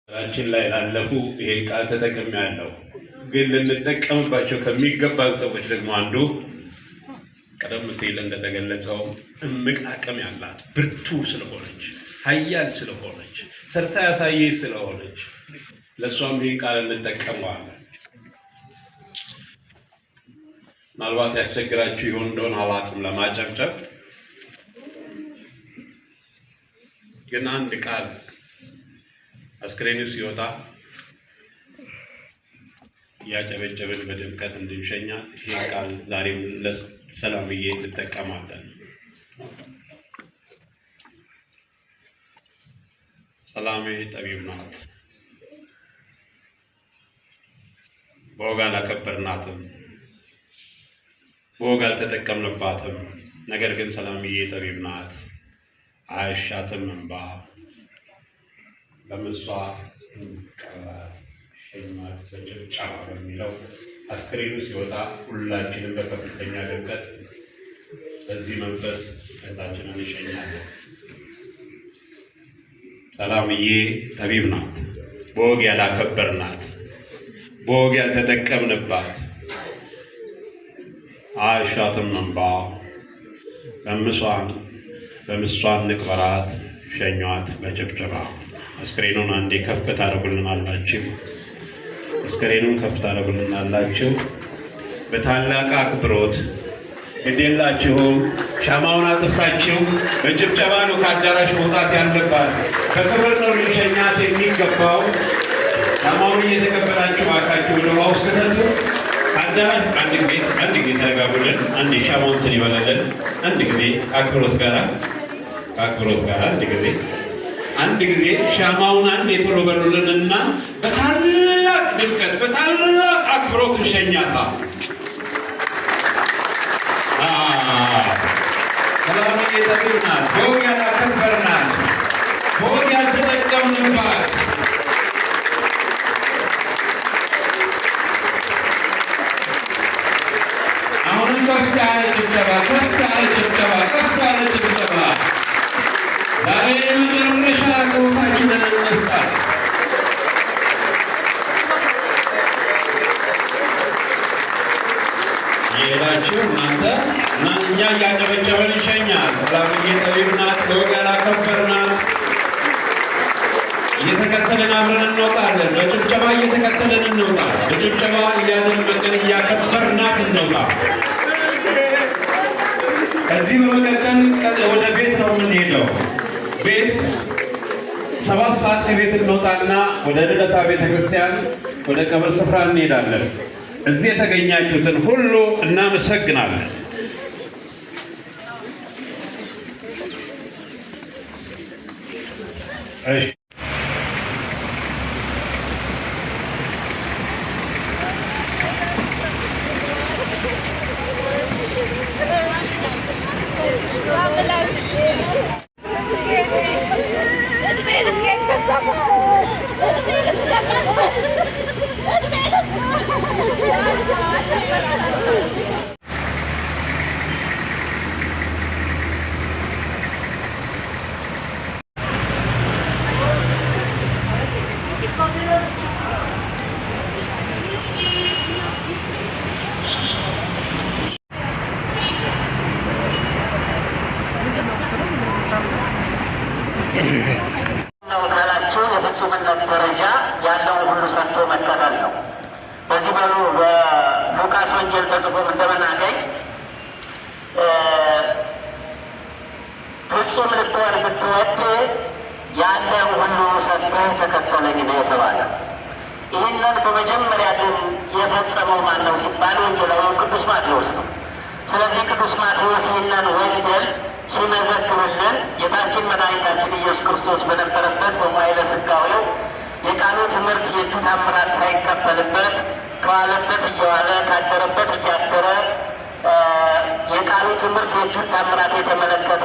ራችን ላይ ላለፉ ይሄን ቃል ተጠቅሜያለሁ። ግን ልንጠቀምባቸው ከሚገባን ሰዎች ደግሞ አንዱ ቀደም ሲል እንደተገለጸው እምቅ አቅም ያላት፣ ብርቱ ስለሆነች፣ ኃያል ስለሆነች፣ ሰርታ ያሳየች ስለሆነች ለእሷም ይህን ቃል እንጠቀመዋለን። ምናልባት ያስቸግራችሁ ይሆን እንደሆነ አላውቅም ለማጨብጨብ፣ ግን አንድ ቃል አስክሬኑ ሲወጣ እያጨበጨብን በድምቀት እንድንሸኛት ይህን ቃል ዛሬም ለሰላምዬ እንጠቀማለን። ሰላሜ ጠቢብ ናት፣ በወግ አላከበርናትም፣ በወግ አልተጠቀምንባትም። ነገር ግን ሰላምዬ ጠቢብ ናት፣ አያሻትም እንባ፣ በምሷ እንቀበላት፣ ሸኟት በጭብጨባ በሚለው አስክሬኑ ሲወጣ ሁላችንም በከፍተኛ ድምቀት በዚህ መንፈስ እህታችንን እንሸኛለን። ሰላምዬ ጠቢብ ናት፣ በወግ ያላከበርናት፣ በወግ ያልተጠቀምንባት፣ አያሻትም እንባ፣ በምሷን ንቅበራት፣ ሸኟት በጭብጨባ። አስክሬኑን አንዴ ከፍ ታደርጉልናላችሁ። አስክሬኑን ከፍ ታደርጉልናላችሁ በታላቅ አክብሮት። ግዴላችሁም፣ ሻማውን አጥፍታችሁ በጭብጨባ ነው ከአዳራሽ መውጣት ያለባት። በክብር ነው ልንሸኛት የሚገባው። ሻማውን እየተቀበላችሁ እባካችሁ ወደ ውሃ ውስጥ ክተቱ። አዳራሽ አንድ ጊዜ፣ አንድ ጊዜ ተረጋጉልን። አንድ ሻማውን እንትን ይበለልን። አንድ ጊዜ ከአክብሮት ጋራ፣ ከአክብሮት ጋራ አንድ ጊዜ፣ አንድ ጊዜ ሻማውን አንድ የቶሎ በሉልንና በታላቅ ድምቀት በታላቅ አክብሮት እንሸኛታ። ሰላምዬ ጠቢብ ናት፣ በወግ ያላከበርናት፣ በወግ ያልተጠቀምንባት። አሁንም ከፍ ያለ ጭብጨባ፣ ከፍ ያለ ጭብጨባ፣ ከፍ ያለ ጭብጨባ። ዛሬ የመጨረሻ አክብሮታችንን እንስጣት። እየሄዳችሁ እናንተ እና እኛ እያጨበጨበን ይሸኛል። ሰላምዬ ጠቢብ ናት፣ በወግ ያላከበርናት። እየተከተልን አብረን እንወጣለን። በጭብጨባ እየተከተልን እንውጣ። በጭብጨባ እያደመቅን እያከበርናት እንውጣ። ከዚህ በመቀጠል ወደ ቤት ነው የምንሄደው። ቤት 7 ሰዓት ከቤት እንወጣና ወደ ልደታ ቤተክርስቲያን ወደ ቀብር ስፍራ እንሄዳለን። እዚህ የተገኛችሁትን ሁሉ እናመሰግናለን። እሺ። ነው ካላችሁ የፍጹምነት ደረጃ ያለውን ሁሉ ሰጥቶ መከተል ነው። በዚህ በሉ በሉቃስ ወንጌል ተጽፎ እንደምናገኝ ፍጹም ልትሆን ብትወድ ያለህን ሁሉ ሰጥተህ ተከተለኝ ነው የተባለ። ይህንን በመጀመሪያ ግን የፈጸመው ማን ነው ሲባል ወንጌላዊው ቅዱስ ማቴዎስ ነው። ስለዚህ ቅዱስ ማቴዎስ ይህንን ወንጌል ሲመዘግብልን ጌታችን መድኃኒታችን ኢየሱስ ክርስቶስ በነበረበት በመዋዕለ ሥጋዌው የቃሉ ትምህርት የእጁ ታምራት ሳይቀበልበት ከዋለበት እየዋለ ካደረበት እያደረ የቃሉ ትምህርት የእጁን ታምራት የተመለከተ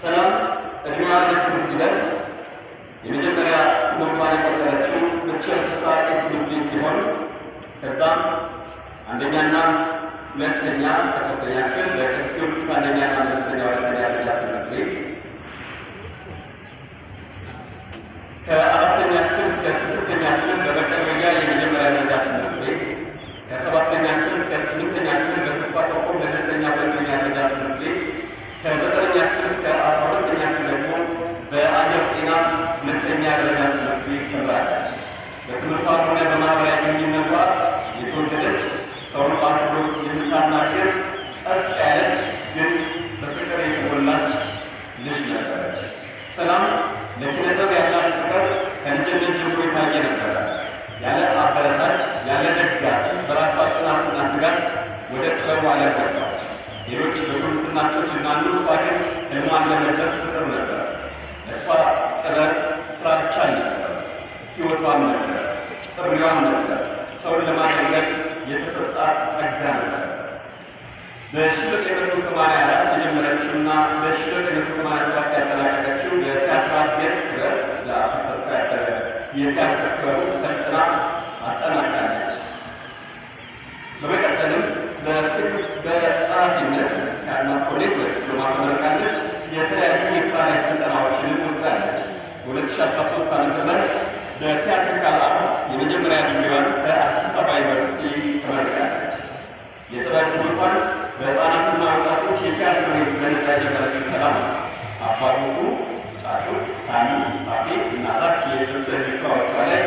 ሰላም እድሜዋ ለትምህርት ሲደርስ የመጀመሪያ ትምህርቷን የቀጠለችው በተሸፍሳ ቄስ ትምህርት ቤት ሲሆን ከዛም አንደኛና ሁለተኛ እስከ ሶስተኛ ክፍል በቅዱስ ጊዮርጊስ አንደኛና አምስተኛ ሁለተኛ ደረጃ ትምህርት ቤት፣ ከአራተኛ ክፍል እስከ ስድስተኛ ክፍል በመቀበያ የመጀመሪያ ደረጃ ትምህርት ቤት፣ ከሰባተኛ ክፍል እስከ ስምንተኛ ክፍል በተስፋ ቆቆም መለስተኛ ሁለተኛ ደረጃ ትምህርት ቤት፣ ከዘጠነኛ ክፍል እስከ 12ኛ ክፍል ደግሞ በአየር ጤና ሁለተኛ ደረጃ ትምህርት ቤት ተምራለች። በትምህርቷም ሆነ በማህበራዊ ግንኙነቷ የተወደደች፣ ሰውን በአክብሮት የምታናግር፣ ጸጥ ያለች ግን በፍቅር የተሞላች ልጅ ነበረች። ሰላም ለኪነ ጥበብ ያላት ፍቅር ከልጅነት ጀምሮ የታየ ነበረ። ያለ አበረታች፣ ያለ ደጋፊ በራሷ ጽናትና ትጋት ወደ ጥበቡ ዓለም ገባች። ሌሎች በጉርምስናቸው ሲዝናኑ፣ እሷ ግን ህልሟን ለመድረስ ትጥር ነበር። እሷ ጥበብ ስራ ብቻ አልነበረም፣ ሕይወቷም ነበር፣ ጥሪዋም ነበር፣ ሰውን ለማገልገል የተሰጣት ጸጋ ነበር። በ1984 የጀመረችውና በ1987 ያጠናቀቀችው የቲያትር እድገት ክበብ በአርቲስት ተስፋዬ አበበ የቲያትር ክበብ ውስጥ ሰልጥና አጠናቃለች። በመቀጠልም በጸሐፊነት ከአድማስ ኮሌጅ በዲፕሎማ ተመርቃለች። የተለያዩ የስራ ላይ ስልጠናዎችንም ወስዳለች። በ2013 ዓ.ም በ theatrical art የመጀመሪያ ዲግሪዋን በአዲስ አበባ ዩኒቨርሲቲ ተመርቃለች። የጥበብ ሕይወቷን በሕፃናትና ወጣቶች የቲያትር ቤት በነፃ የጀመረችው ሰላም አባቡኩ፣ ጫጩት፣ ታሚ፣ ታፔት እና ዛክ የተሰኙ ስራዎቿ ላይ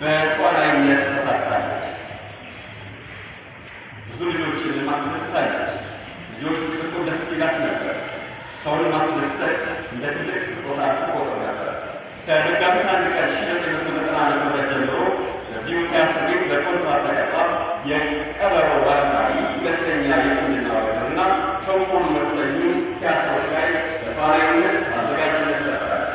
በተዋናይነት ተሳትፋለች። ብዙ ልጆችን ማስደስታለች። ልጆች ሲስቁ ደስ ይላት ነበር። ሰውን ማስደሰት እንደ ትልቅ ስጦታ ትቆጥር ነበር። ከመጋቢት 1 ቀን 1990 ዓ.ም ጀምሮ በዚሁ ቲያትር ቤት በኮንትራት ተቀጥራ የቀበሮ ባለታሪ፣ ሁለተኛ የቁንጅና ውድድርና ሰሞን በተሰኙ ቲያትሮች ላይ በተዋናይነት አዘጋጅነት ሰርታለች።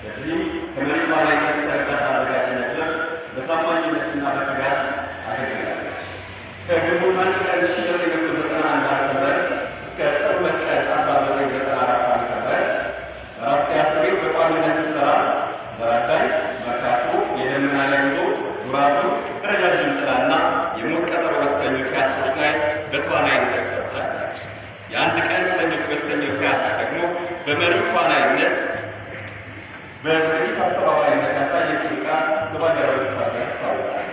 በዚህም ከመሪ ተዋናይነት እስከ ረዳት አዘጋጅነት ድረስ በታማኝነትና በትጋት አገልግላለች። ከግንቦት 1 ቀን 1991 ዓ.ም እስከ ጥር 2 ቀን 1994 ዓ.ም በራስ ቲያትር ቤት በቋሚነት ስትሰራ ዘራዳይ፣ መርካቶ፣ የደመና ላይ ጉዞ፣ ዙራቱ፣ ረዣዥም ጥላና የሞት ቀጠሮ በተሰኙ ቲያትሮች ላይ በተዋናይነት ሰርታለች። የአንድ ቀን እስረኞች በተሰኘው ቲያትር ደግሞ በመሪ ተዋናይነት በዝግጅት አስተባባሪነት ያሳየችው ብቃት በባልደረቦቿ ዘንድ ይታወሳል።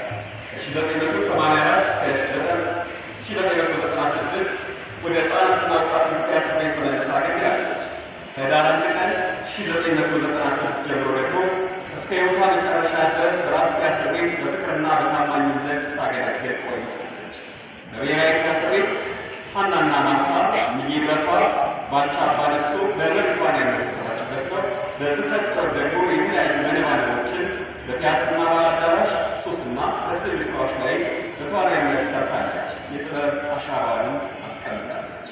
ከ1984 እስከ 1996 ወደ ሕፃናትና ወጣቶች ቲያትር ቤት ተመልሳ አገልግላለች። ከኅዳር 1 ቀን 1996 ጀምሮ ደግሞ እስከ ሕይወቷ መጨረሻ ድረስ በራስ ቲያትር ቤት በፍቅርና በታማኝነት ስታገለግል ቆይታለች። በብሔራዊ ቲያትር ቤት ሐናና ማርታ፣ እምዬ ብረቷ፣ ባልቻ አባ ነፍሶ በመሪ ተዋናይነት የተሰራችበት ነው። በዝፈት ጥበብ ደግሞ የተለያዩ መነባነቦችን በቲያትርና ባህል አዳራሽ፣ ሶስና በተሰኙ ስራዎች ላይ በተዋናይነት ሰርታለች። የጥበብ አሻራዋንም አስቀምጣለች።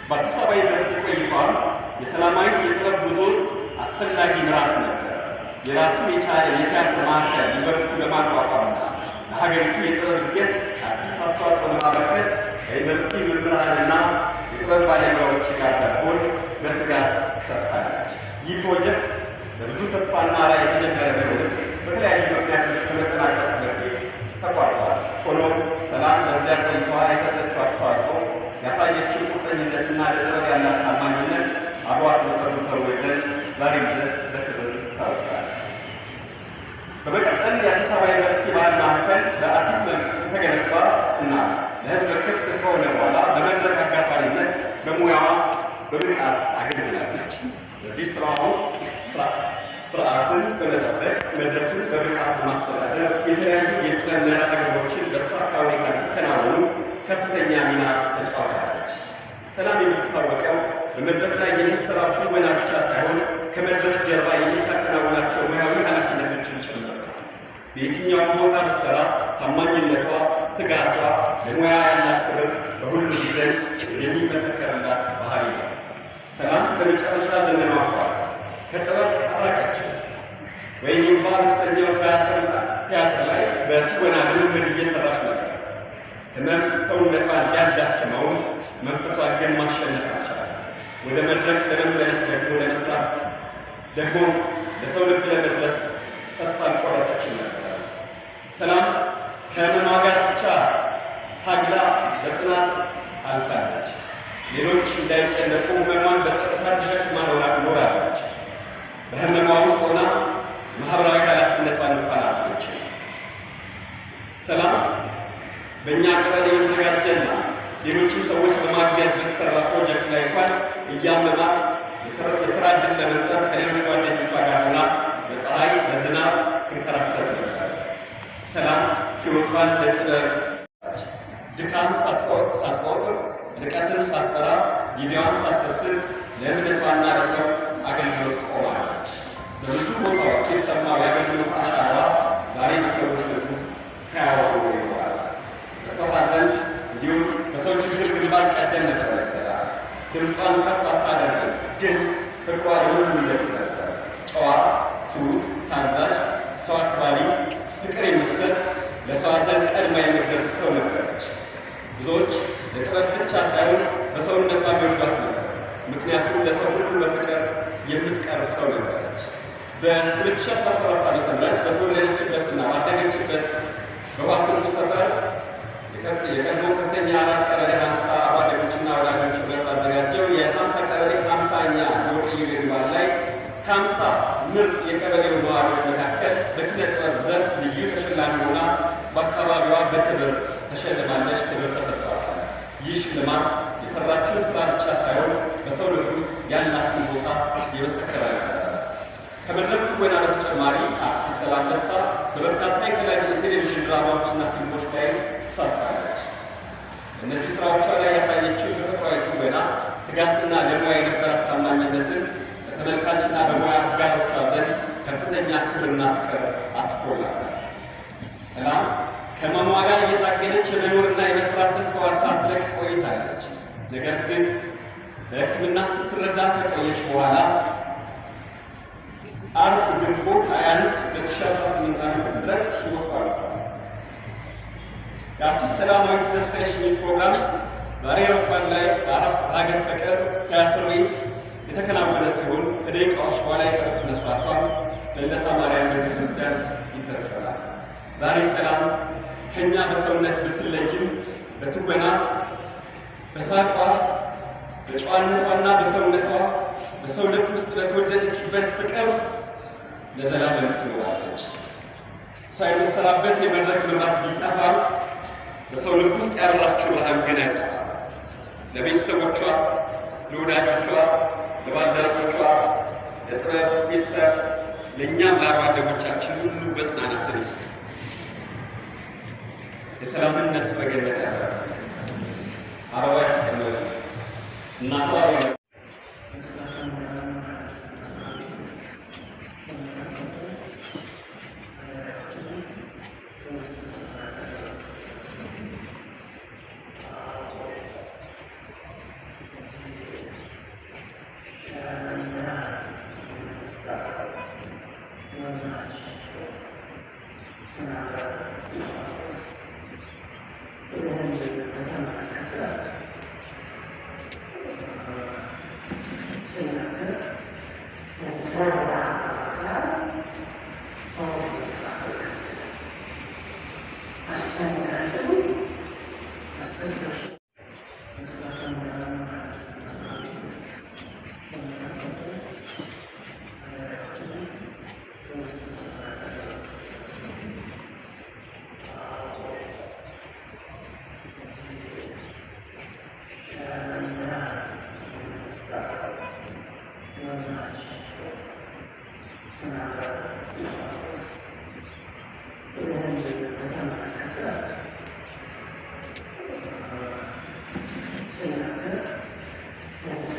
በአዲስ አበባ ዩኒቨርሲቲ ቆይታዋም የሰላማዊት የጥበብ ጉዞ አስፈላጊ ምዕራፍ ነበር። የራሱን የቻለ የቲያትር ማዕከል ዩኒቨርሲቲው ለማቋቋምና ለሀገሪቱ የጥበብ እድገት አዲስ አስተዋጽኦ ለማበርከት ከዩኒቨርሲቲ መምህራንና የጥበብ ባለሙያዎች ጋር በመሆን በትጋት ሰርታለች። ይህ ፕሮጀክት በብዙ ተስፋና ራዕይ የተጀመረ ቢሆንም በተለያዩ ምክንያቶች ከመጠናቀቁ በፊት ተቋርጧል። ሆኖም ሰላም በዚያ ቆይታዋ የሰጠችው አስተዋጽኦ ያሳየችው ቁርጠኝነትና ለጥበብ ያላት ታማኝነት አብሯት በሰሩ ሰዎች ዘንድ ዛሬም ድረስ በክብር ይታወሳል። በመቀጠል የአዲስ አበባ ዩኒቨርሲቲ ባህል ማዕከል በአዲስ መልክ ከተገነባ እና ለሕዝብ ክፍት ከሆነ በኋላ በመድረክ አጋፋሪነት በሙያዋ በብቃት አገልግላለች። በዚህ ስራዋ ውስጥ ስርዓትን በመጠበቅ፣ መድረኩን በብቃት በማስተዳደር፣ የተለያዩ የጥበብ መርሃ ግብሮችን በተሳካ ሁኔታ እንዲከናወኑ ከፍተኛ ሚና ተጫውታለች። ሰላም የምትታወቀው በመድረክ ላይ የምትሰራው ትወና ብቻ ሳይሆን ከመድረክ ጀርባ የምታከናውናቸው ሙያዊ ኃላፊነቶችን ጭምር ነው። በየትኛውም ቦታ ብትሰራ ታማኝነቷ፣ ትጋቷ፣ ለሙያ ያላት ክብር በሁሉም ዘንድ የሚመሰከርላት ባህሪ ነው። ሰላም በመጨረሻ ዘመኗ እንኳን ከጥበብ አልራቀችም። ወይኔ እምባ በተሰኘው ቲያትር ላይ በትወና ልምምድ እየሰራች ነበር። ህመም ሰውነቷን ቢያዳክመውም መንፈሷ ግን ማሸነፍ አልቻለም። ወደ መድረክ ለመመለስ፣ ደግሞ ለመስራት፣ ደግሞ ለሰው ልብ ለመድረስ ተስፋ አልቆረጠችም ነበር። ሰላም ከህመሟ ጋር ብቻ ታግላ በጽናት አልፋለች። ሌሎች እንዳይጨነቁ ህመሟን በጸጥታ ተሸክማ ኖራለች። በህመሟ ውስጥ ሆና ማህበራዊ ኃላፊነቷን እንኳን አልተወችም። ሰላም በእኛ ቀበሌ የተዘጋጀና ሌሎችን ሰዎች በማገዝ በተሰራ ፕሮጀክት ላይ እንኳን እያመማት የስራ ዕድል ለመፍጠር ከሌሎች ጓደኞቿ ጋር ሆና በፀሐይ በዝናብ ትንከራተት ነበር። ሰላም ሕይወቷን ለጥበብ ድካም ሳትቆጥር፣ ርቀትን ሳትፈራ፣ ጊዜዋን ሳትሰስት ለእምነቷና ለሰው አገልግሎት ቆማለች። በብዙ ቦታዎች የተሰማው የአገልግሎት አሻራዋ ዛሬ በሰዎች ልብ ውስጥ ሕያው ሆኖ ይኖራል። በሰው ሐዘን እንዲሁም በሰው ችግር ግንባር ቀደም ነበረች ሰላም። ድምጿን ከፍ አታደርግም፣ ግን ፍቅሯ ለሁሉም ይደርስ ነበር። ጨዋ፣ ትሁት፣ ታዛዥ፣ ሰው አክባሪ፣ ፍቅር የምትሰጥ፣ ለሰው ሐዘን ቀድማ የምትደርስ ሰው ነበረች። ብዙዎች ለጥበብ ብቻ ሳይሆን በሰውነቷ የሚወዷት ነበር። ምክንያቱም ለሰው ሁሉ በፍቅር የምትቀርብ ሰው ነበረች። በ2017 ዓ.ም በተወለደችበትና ባደገችበት በዋስንቁ ሰፈር የቀድሞ ከፍተኛ 4 ቀበሌ 50 አርባ አደጎችና ወላጆች ህብረት ባዘጋጀው የ50 ቀበሌ 50ኛ የወርቅ ኢዮቤልዩ በዓል ላይ ከ50 ምርጥ የቀበሌው ነዋሪዎች መካከል በኪነ ጥበብ ዘርፍ ልዩ ተሸላሚ ሆና በአካባቢዋ በክብር ተሸልማለች። ክብር ተሰጥቷታል። ይህ ሽልማት የሰራችውን ስራ ብቻ ሳይሆን በሰው ልብ ውስጥ ያላትን ቦታ የመሰከረ ነበር። ከመድረክ ትወና በተጨማሪ አርቲስት ሰላም ደስታ በበርካታ የተለያዩ የቴሌቪዥን ድራማዎችና ፊልሞች ላይ ተሳትፋለች። እነዚህ ስራዎቿ ላይ ያሳየችው ተፈጥሯዊ ትወና፣ ትጋትና ለሙያ የነበራት ታማኝነትን በተመልካችና በሙያ አጋሮቿ ዘንድ ከፍተኛ ክብርና ፍቅር አትርፎላታል። ሰላም ከህመሟ ጋር እየታገለች የመኖርና የመስራት ተስፋዋን ሳትለቅ ቆይታለች። ነገር ግን በሕክምና ስትረዳ ከቆየች በኋላ አርብ ግንቦት 21 2018 ዓ.ም ሕይወቷ አልፏል። የአርቲስት ሰላማዊት ደስታ የሽኝት ፕሮግራም ዛሬ ረፋድ ላይ በአራስ በሀገር ፍቅር ቲያትር ቤት የተከናወነ ሲሆን ከደቂቃዎች በኋላ የቀብር ሥነ ሥርዓቷ በልደታ ማርያም ቤተክርስቲያን ይፈጸማል። ዛሬ ሰላም ከኛ በሰውነት ብትለይም በትወና፣ በሳቋ፣ በጨዋነቷና በሰውነቷ በሰው ልብ ውስጥ በተወደደችበት ፍቅር ለዘላለም ትኖራለች። እሷ የምትሰራበት የመድረክ መብራት ቢጠፋም በሰው ልብ ውስጥ ያበራችው ብርሃን ግን አይጠፋም። ለቤተሰቦቿ፣ ለወዳጆቿ፣ ለባልደረቦቿ፣ ለጥበብ ቤተሰብ፣ ለእኛም ለአርባ አደጎቻችን ሁሉ መጽናናትን ይስጥ። የሰላምን ነፍስ በገነት ያሳርፍ። አበባ ያስቀምጥ። እናቷ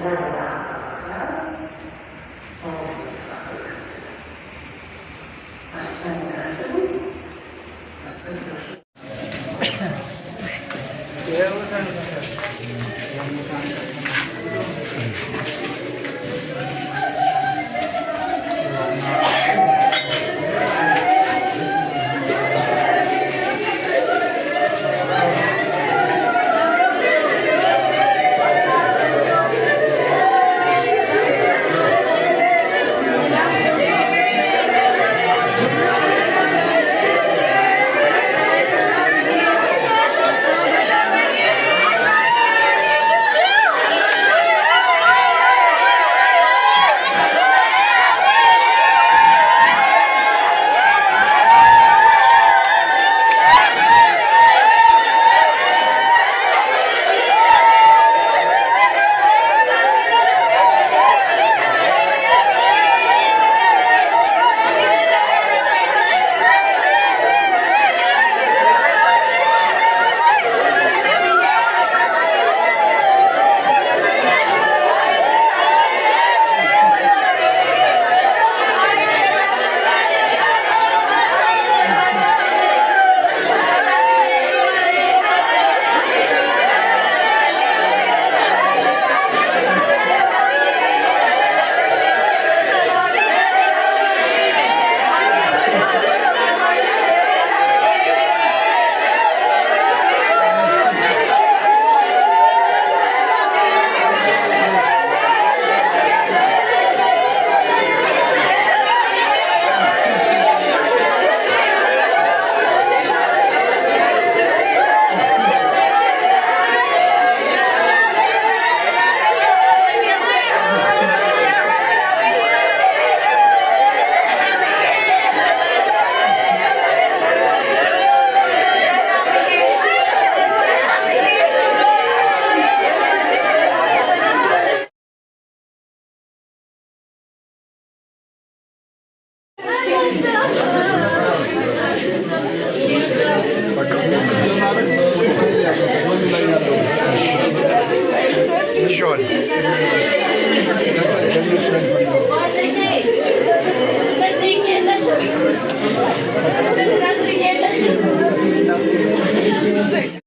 Thank you.